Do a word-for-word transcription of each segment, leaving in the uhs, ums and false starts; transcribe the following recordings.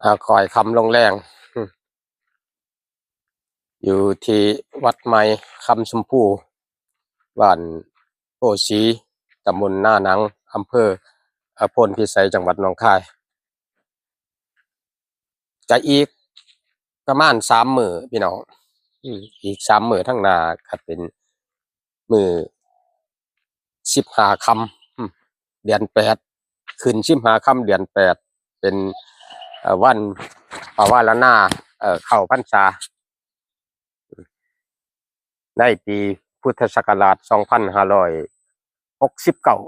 อ่า ค่อยค่ำลงแลง อยู่ที่วัดใหม่คำชมพู บ้านโพธิ์ศรี ตำบลนาหนัง อำเภอ เอ่อ โพนพิสัย จังหวัดหนองคาย จะอีกประมาณสามมื้อพี่น้อง อืม อีกสามมื้อทางหน้าก็เป็นมื้อสิบห้าค่ำ อืม เดือนแปด ขึ้นสิบห้าค่ำเดือนแปด เป็น เอ่อ วันปวารณา เอ่อ เข้าพรรษา ในปีพุทธศักราชสองพันห้าร้อยหกสิบเก้า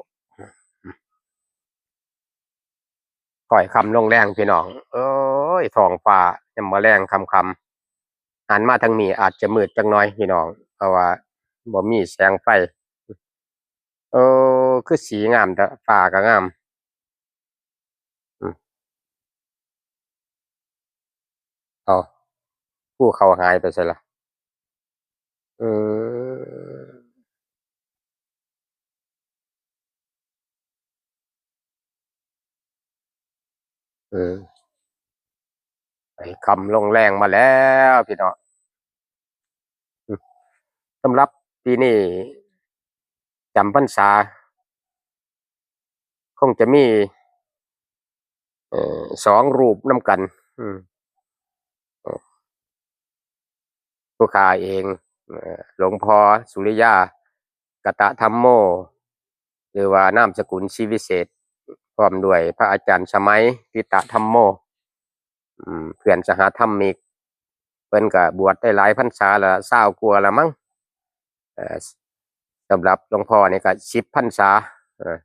ค่อยค่ำลงแลงพี่น้อง เอ้ย ท้องฟ้ายามมื้อแลงค่ำๆ หันมาทางนี้อาจจะมืดจักหน่อยพี่น้อง เพราะว่าบ่มีแสงไฟ เออ คือสีงามแท้ ฟ้าก็งาม อืม เอา ภูเขาหายไปไสล่ะ เออ เออ ไปค่ำลงแลงมาแล้วพี่น้อง อืม สำหรับปีนี้จำพรรษา คงจะมี เอ่อ สองรูปนำกัน อืม เอ่อ ผู้ข้าเอง เอ่อ หลวงพ่อสุริยา กตะธัมโม หรือว่านามสกุลศรีวิเศษ พร้อมด้วยพระอาจารย์สมัย ทิตะธัมโม อืม เพื่อนสหธรรมิก เพิ่นก็บวชได้หลายพรรษาแล้ว ซาวกว่าแล้วมั้ง เอ่อ สำหรับหลวงพ่อนี่ก็สิบพรรษา เอ่อ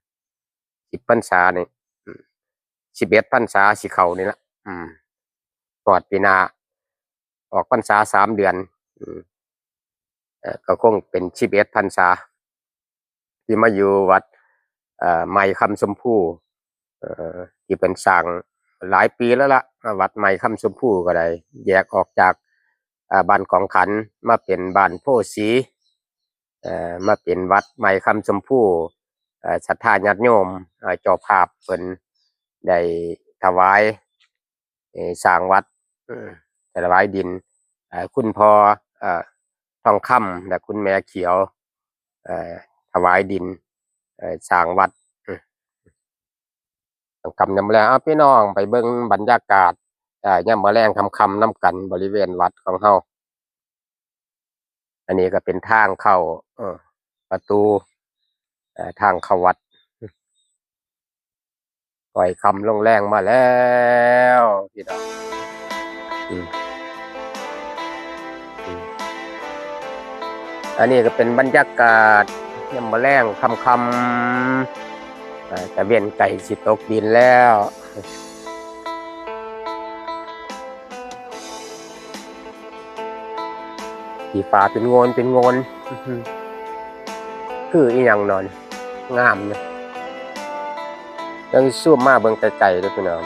สิบพรรษานี่ อืม สิบเอ็ดพรรษาสิเข้านี่ละ อืม ฮอดปีหน้า ออกพรรษาสามเดือน อืม เอ่อ ก็คงเป็นสิบเอ็ดพรรษา ที่มาอยู่วัด เอ่อ ใหม่คำชมพู เอ่อ ที่เพิ่นสร้างหลายปีแล้วละ วัดใหม่คำชมพูก็ได้แยกออกจาก เอ่อ บ้านกองขัน มาเป็นบ้านโพธิ์ศรี เอ่อ มาเป็นวัดใหม่คำชมพู เอ่อ ศรัทธาญาติโยม เอ่อ เจ้าภาพเพิ่นได้ถวาย เอ่อ สร้างวัด เอ่อ ถวายดิน เอ่อ คุณพ่อ เอ่อ ทองคำ และคุณแม่เขียว เอ่อ ถวายดิน เอ่อ สร้างวัด อืม กำยำแลง เอาพี่น้องไปเบิ่งบรรยากาศ เอ่อ ยามมื้อแลงค่ำๆนำกันบริเวณวัดของเฮา อันนี้ก็เป็นทางเข้า เอ่อ ประตู เอ่อ ทางเข้าวัด ค่อยค่ำลงแลงมาแล้วพี่น้อง อืม อืม อันนี้ก็เป็นบรรยากาศยามมื้อแลงค่ำๆ อ่า ตะเว็นใกล้สิตกดินแล้ว สีฟ้าเป็นโงนเป็นโงน อื้อหือ คืออีหยังนอน งามนะ ยังซูมมาเบิ่งไกลๆเด้อพี่น้อง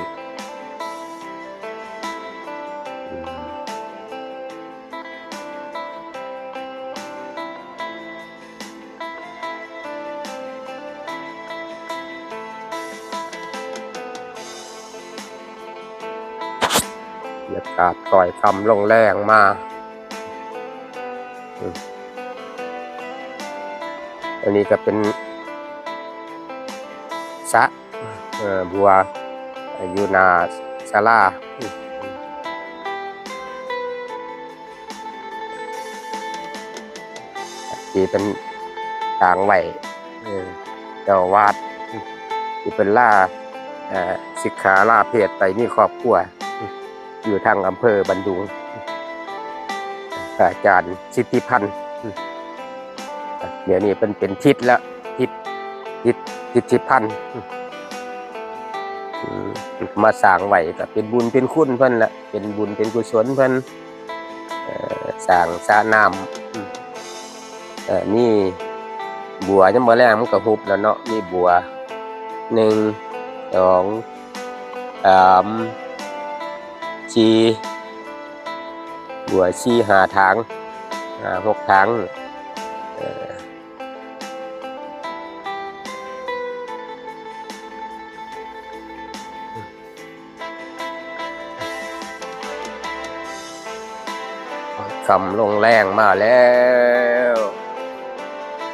อืม บรรยากาศค่อยค่ำลงแลงมา อืม อันนี้ก็เป็นสระ เอ่อ บัว อยู่หน้าศาลา อืม ที่เป็นสร้างไว้ เออ เจ้าอาวาส ที่เป็นลา เอ่อ สิกขาลาเพศไปมีครอบครัว อยู่ทางอำเภอบันดุง พระอาจารย์สิทธิพันธ์ เดี๋ยวนี้เป็น เป็นทิศแล้ว ทิศ ทิศ ทิศทิพันธ์ อืม มาสร้างไว้ก็เป็นบุญเป็นคุณเพิ่นละ เป็นบุญเป็นกุศลเพิ่น เอ่อ สร้างสระน้ำ อืม เอ่อ มีบัว ยามมื้อแลงมันก็หุบแล้วเนาะ มีบัว หนึ่ง สอง สาม สี่ บัว สี่ ห้า ถาง ห้า หก ถาง เอ่อ ค่ำลงแลงมาแล้ว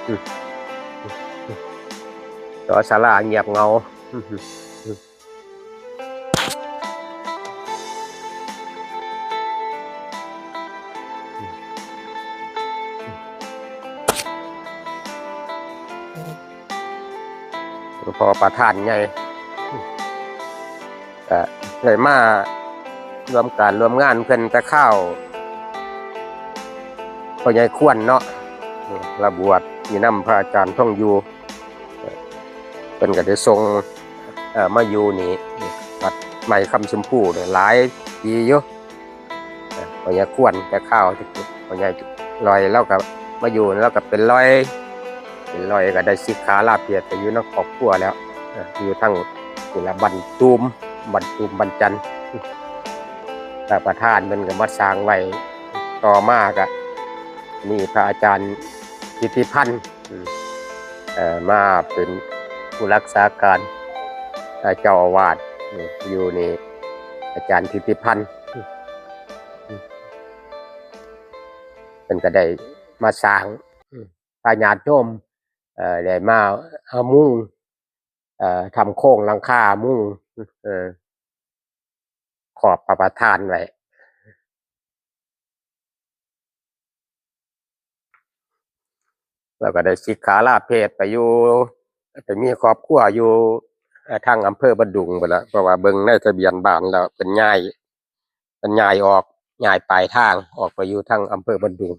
อืม จอศาลาเงียบเหงา หลวงพ่อประธานใหญ่ ก็เลยมาร่วมการร่วมงานเพิ่นแต่คราวพ่อใหญ่ควรเนาะ อืม ละบวชอยู่นำพระอาจารย์ทองอยู่ เอ่อ เพิ่นก็ได้ส่ง เอ่อ มาอยู่นี่ วัดใหม่คำชมพูเนี่ยหลายปีอยู่ เอ่อ พ่อใหญ่ควรแต่คราวที่พ่อใหญ่ลอย แล้วก็มาอยู่ แล้วก็เป็นลอย เป็นลอยก็ได้สิกขาลาเพสไปอยู่นำครอบครัวแล้ว เอ่อ อยู่ทางนี่ละบ้านตูม บ้านตูม บ้านจันทน์ พระประธานเพิ่นก็มาสร้างไว้ ต่อมาก็มีพระอาจารย์ทิติพันธ์ อืม เอ่อ มาเป็นผู้รักษาการ เอ่อ เจ้าอาวาส อืม อยู่นี่ อาจารย์ทิติพันธ์ อืม อืม เพิ่นก็ได้มาสร้าง อืม พาญาติโยม เอ่อ ได้มาเอามุง เอ่อ ทำโครงหลังคามุง เอ่อ ขอบพระประธานไว้ แล้วก็ได้สิกขาลาเพสไปอยู่ ไปมีครอบครัวอยู่ เอ่อ ทางอำเภอบ้านดุงพู้นละ เพราะว่าเบิ่งในทะเบียนบ้านแล้วเพิ่นย้าย เพิ่นย้ายออก ย้ายปลายทางออกไปอยู่ทางอำเภอบ้านดุง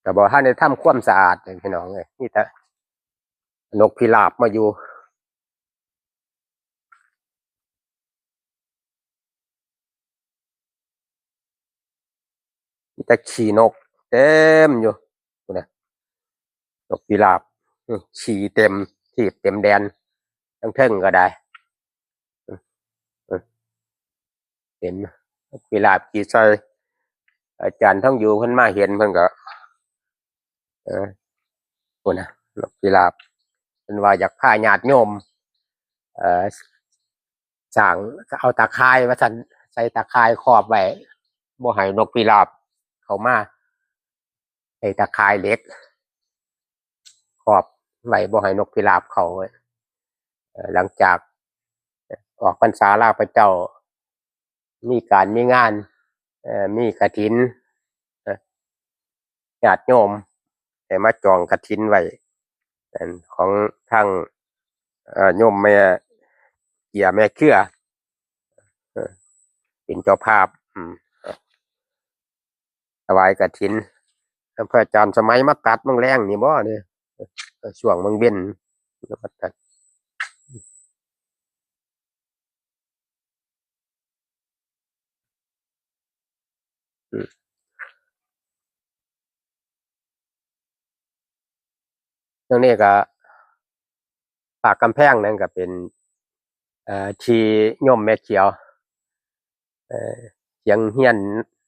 ก็บ่ทันได้ทำความสะอาดเลยพี่น้องเอ้ย มีแต่นกพิราบมาอยู่ มีแต่ขี้นกเต็มอยู่ พู้นนะ นกพิราบ อืม ขี้เต็มทีบเต็มแดน ทั้งเทิงก็ได้ อืม อืม เห็นนกพิราบขี้ใส่ อาจารย์ทองอยู่เพิ่นมาเห็นเพิ่นก็ เออ พู้นนะ นกพิราบ เพิ่นว่าอยากพาญาติโยม เอ่อ สร้าง เอาตาข่ายว่าซั่น ใส่ตาข่ายครอบไว้ บ่ให้นกพิราบเข้ามา ใส่ตาข่ายเหล็ก ครอบไว้บ่ให้นกพิราบเข้า เอ่อ หลังจากออกพรรษาลาพระเจ้า มีการมีงาน เอ่อ มีกฐิน เอ่อ ญาติโยมได้มาจองกฐินไว้ อันของทาง เอ่อ โยมแม่เกียแม่เครือ เอ่อ เป็นเจ้าภาพ อืม ถวายกฐิน พระอาจารย์สมัยมาตัดมื้อแลงนี่บ่เนี่ย เอ่อ ช่วงมื้อเว็นมาตัด อืม ตรงนี้ก็ ปากกำแพงนั่นก็เป็น เอ่อ ที่โยมแม่เขียว เอ่อ เถียงเฮียน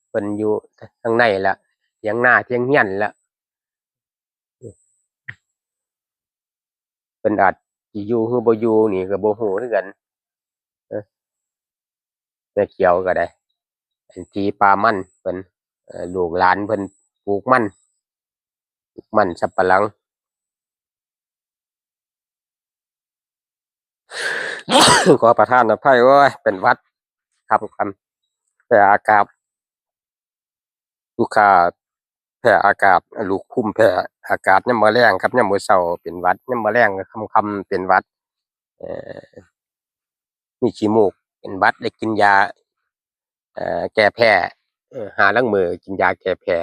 เพิ่นอยู่ทางในละ เถียงนาเถียงเฮียนละ เพิ่นอาจสิอยู่หรือบ่อยู่นี่ก็บ่ฮู้คือกัน เอ้อ แม่เขียวก็ได้ อันที่ป่ามันเพิ่น เอ่อ ลูกหลานเพิ่นปลูกมัน ปลูกมันสำปะหลัง ขอประทานอภัย โอ้ย เป็นหวัด ค่ำๆ แพ้อากาศ ลูกค้าแพ้อากาศ ลูกภูมิแพ้อากาศยามมื้อแลงครับ ยามมื้อเช้าเป็นหวัด ยามมื้อแลงค่ำๆเป็นหวัด เอ่อ มีขี้มูก เป็นหวัด ได้กินยา เอ่อ แก้แพ้ เอ่อ หาลางมื้อกินยาแก้แพ้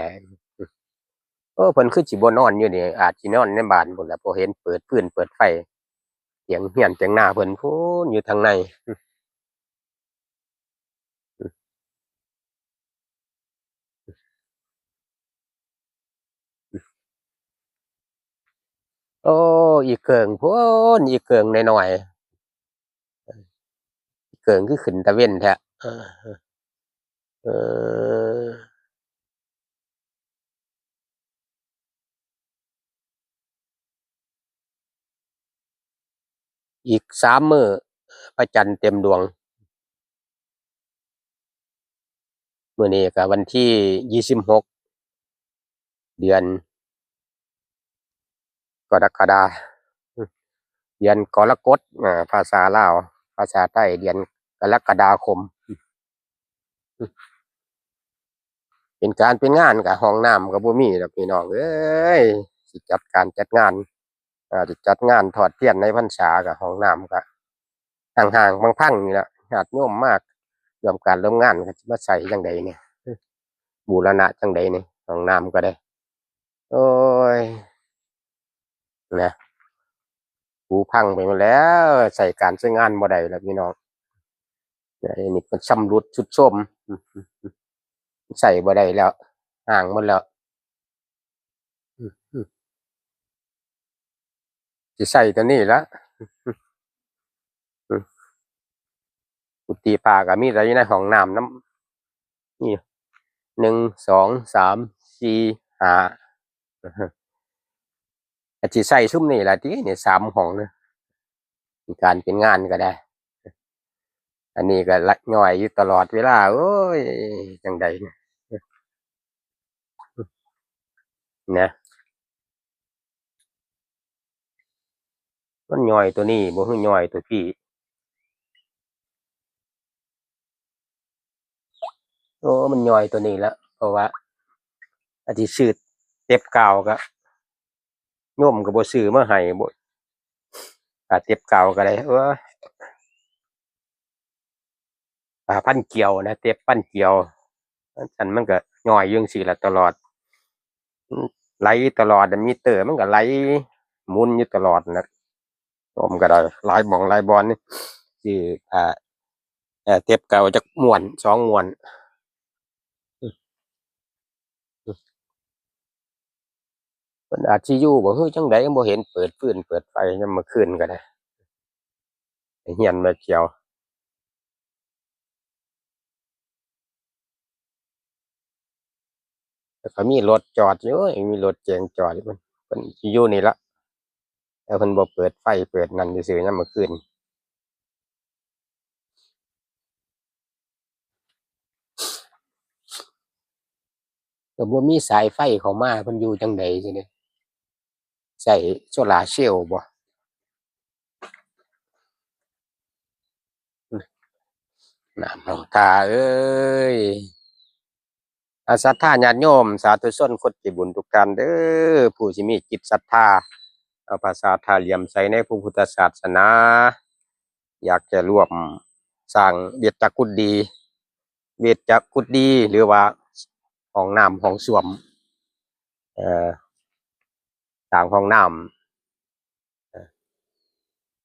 โอ้ เพิ่นคือสิบ่นอนอยู่นี่ อาจสินอนในบ้านพู้นล่ะ เพราะเห็นเปิดฟืนเปิดไฟ เถียงเฮือนเถียงนาเพิ่นพู้นอยู่ทางใน โอ้ อีเกิ่งพู้น อีเกิ่งน้อยๆ อีเกิ่งคือขึ้นตะเว็นแท้ เออ เออ อีกสามมื้อ พระจันทร์เต็มดวง มื้อนี้ก็วันที่ยี่สิบหก เดือนกรกฎา เดือนกรกฎ อ่า ภาษาลาว ภาษาไทย เดือนกรกฎาคม เป็นการเป็นงานก็ห้องน้ำก็บ่มีดอกพี่น้องเอ้ย สิจัดการจัดงาน อ่า สิจัดงานทอดเทียนในพรรษาก็ห้องน้ำก็ห่างๆ พังๆ นี่แหละ ญาติโยมมาร่วมการร่วมงานก็สิมาใส่จั่งใดนี่ บูรณะจั่งใดนี่ ห้องน้ำก็ได้ โอ้ย นะ ผุพังไปหมดแล้ว ใส่การใส่งานบ่ได้แล้วพี่น้อง อันนี้มันชำรุดทรุดโทรม ใส่บ่ได้แล้ว ห่างหมดแล้ว สิใส่ตัวนี้ละ กุฏิพระก็มีแต่อยู่ในห้องน้ำนำ นี่ หนึ่ง สอง สาม สี่ ห้า อาจสิใส่ซุมนี่ล่ะติ นี่ สามห้องนะ การเป็นงานก็ได้ อันนี้ก็ละย่อยอยู่ตลอดเวลา โอ้ย จั่งใดเนี่ย นะ มันย่อยตัวนี้บ่ คือย่อยตัวพี่ โอ้ มันย่อยตัวนี้ละ เพราะว่าอาจสิซื้อเต็บกาวก็ โยมก็บ่ซื้อมาให้ บ่ อ่า เต็บกาวก็ได้ เออ อ่า พันเกลียวนะ เต็บพันเกลียว อันมันก็ย่อยอยู่จั่งซี้ล่ะตลอด มันไหลตลอด มิเตอร์มันก็ไหลหมุนอยู่ตลอดนะ โยมก็ได้หลายหม่องหลายบ่อนนี่ ซื้อ อ่า เอ่อ เต็บกาวจักม้วน สองม้วน เพิ่นอาจสิอยู่บ่ คือจั่งใด บ่เห็นเปิดฟืนเปิดไฟยามมื้อคืนก็ได้ เฮียนแม่เขียว แล้วก็มีรถจอดอยู่ มีรถเก๋งจอดอยู่ เพิ่น เพิ่นสิอยู่นี่ละ แต่เพิ่นบ่เปิดไฟเปิดนั่นซื่อๆ ยามมื้อคืน ก็บ่มีสายไฟเข้ามา เพิ่นอยู่จั่งใดสิเนี่ย ใช้โซลาร์เซลล์บ่ น้ำหนองทาเอ้ย อา ศรัทธาญาติโยม สาธุชนคนใจบุญทุกท่านเด้อ ผู้ที่มีจิตศรัทธา เอาภาษาถ้าเลื่อมใสในพระพุทธศาสนา อยากจะร่วมสร้างเวชกุฏี เวชกุฏี หรือว่าห้องน้ำห้องส้วม เอ่อ สร้างห้องน้ำ เอ่อ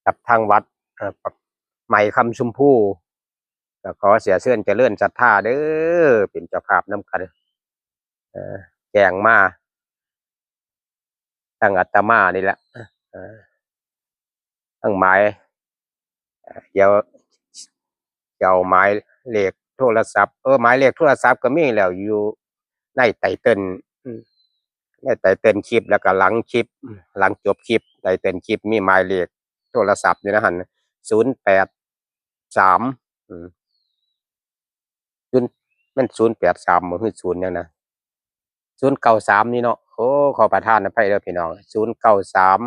กับทางวัด เอ่อ ไม้คำชมพู ก็ขอเสียเชิญเจริญศรัทธาเด้อ เป็นเจ้าภาพนำกัน เอ่อ แจ้งมา ทางอาตมานี่แหละ เอ่อ ทางหมาย เอ่อ เดี๋ยว เดี๋ยวหมายเลขโทรศัพท์ เออ หมายเลขโทรศัพท์ก็มีแล้ว อยู่ในไตเติล อืม ในไตเติลคลิป แล้วก็หลังคลิป หลังจบคลิป ไตเติลคลิปมีหมายเลขโทรศัพท์อยู่นะหั่น ศูนย์แปดสาม อืม ศูนย์ มันศูนย์แปดสามบ่ คือศูนย์หยังนะ ศูนย์เก้าสาม นี่เนาะ โอ้ ขอประทานอภัยเด้อพี่น้อง ศูนย์เก้าสาม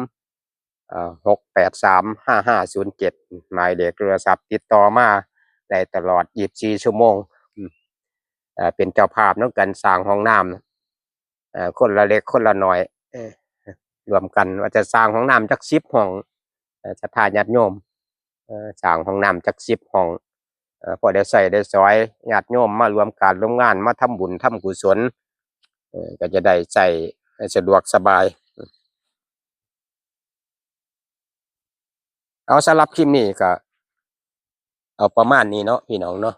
เอ่อ หกแปดสาม ห้าห้าศูนย์เจ็ด หมายเลขโทรศัพท์ติดต่อมาได้ตลอด ยี่สิบสี่ ชั่วโมง อืม เอ่อ เป็นเจ้าภาพนำกันสร้างห้องน้ำ เอ่อ คนละเล็กคนละน้อย เอ่อ ร่วมกันว่าจะสร้างห้องน้ำจักสิบห้อง เอ่อ ศรัทธาญาติโยม เอ่อ สร้างห้องน้ำจักสิบห้อง เอ่อ พอได้ใช้ได้สอย ญาติโยมมาร่วมการร่วมงาน มาทำบุญทำกุศล เอ่อ ก็จะได้ใช้ให้สะดวกสบาย เอา สำหรับคลิปนี้ก็เอาประมาณนี้เนาะพี่น้องเนาะ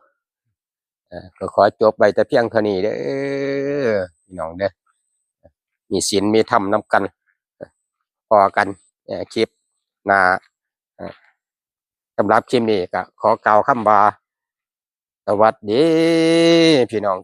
เอ่อ ก็ขอจบไปแต่เพียงเท่านี้เด้อพี่น้องเด้อ มีศีลมีธรรมนำกัน พ้อกัน เอ่อ คลิปหน้า เอ่อ สำหรับคลิปนี้ก็ขอกล่าวคำว่า สวัสดีพี่น้อง